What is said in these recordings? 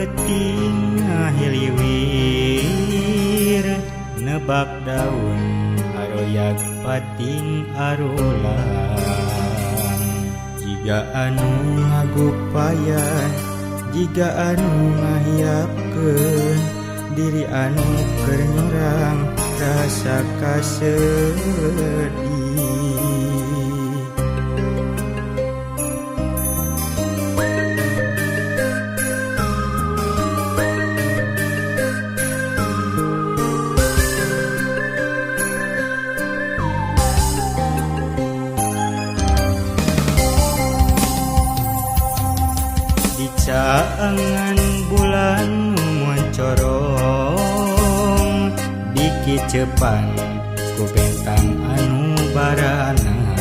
Peuting ngahiliwir nebak daun aroyag pating arulang. Jiga anu ngagupayan, jiga anu ngahiapkeun diri anu keur nyorang rasa kasedih. Dicaangan bulan moncorong dikicepan ku bentang anu baranang.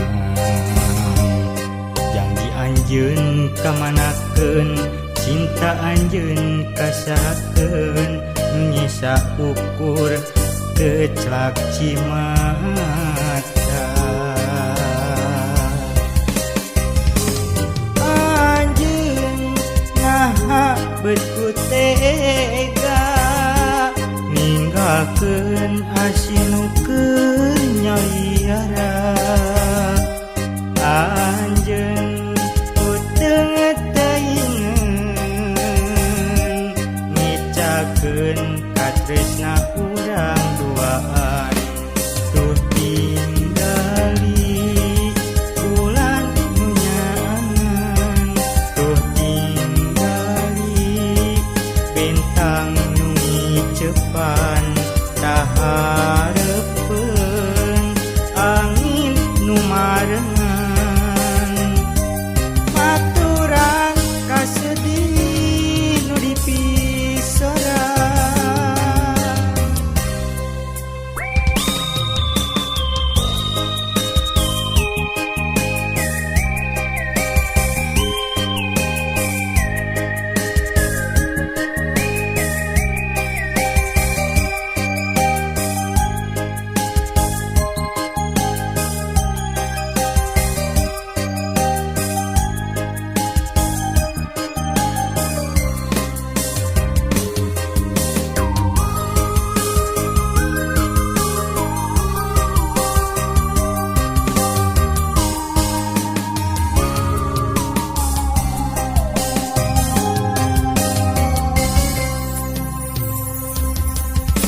Janji anjeun kamanakeun, cinta anjeun kasakeun, nu nyisa ukur keclak cimata. Anjeun naha beut ku tega ninggalkeun asih nu keur nyaliara. Anjeun uteung teuingeun ngicakeun katresna urang duaan. Tuh tinggali bulan nu nyaangan, tuh tinggali bentang nu ngicepan, tahareupeun angin nu marengan. Maturan kasedih nu dipisorang.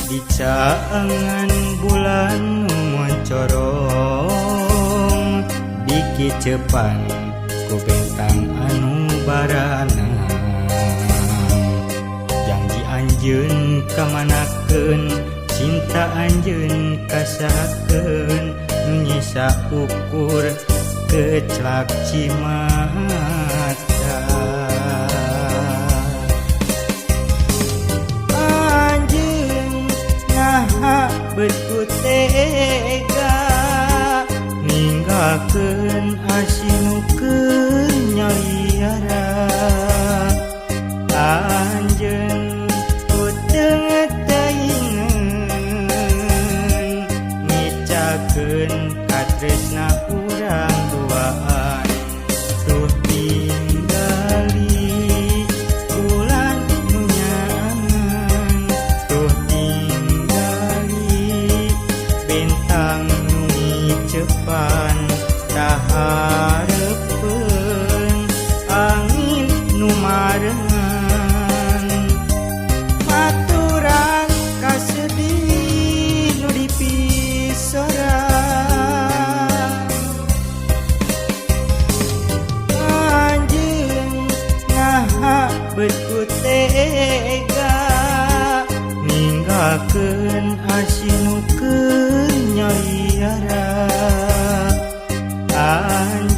Dicaangan bulan nu moncorong dikicepan ku bentang anu baranang. Janji anjeun kamanakeun, cinta anjeun kasakeun, nu nyisa ukur keclak cimata. Anjeun naha beut ku tega ninggalkeun asih nu keur nyaliara. Anjeun uteung teuingeun ngicakeun katresna urang duaan. Tuh tinggali bulan nu nyaangan, tuh tinggali bentang nu ngicepan, tahareupeun angin nu marengan. Maturan kasedih nu dipisorang. Anjeun naha beut ku tega ninggalkeun asih nu keur nyaliara. Anjeun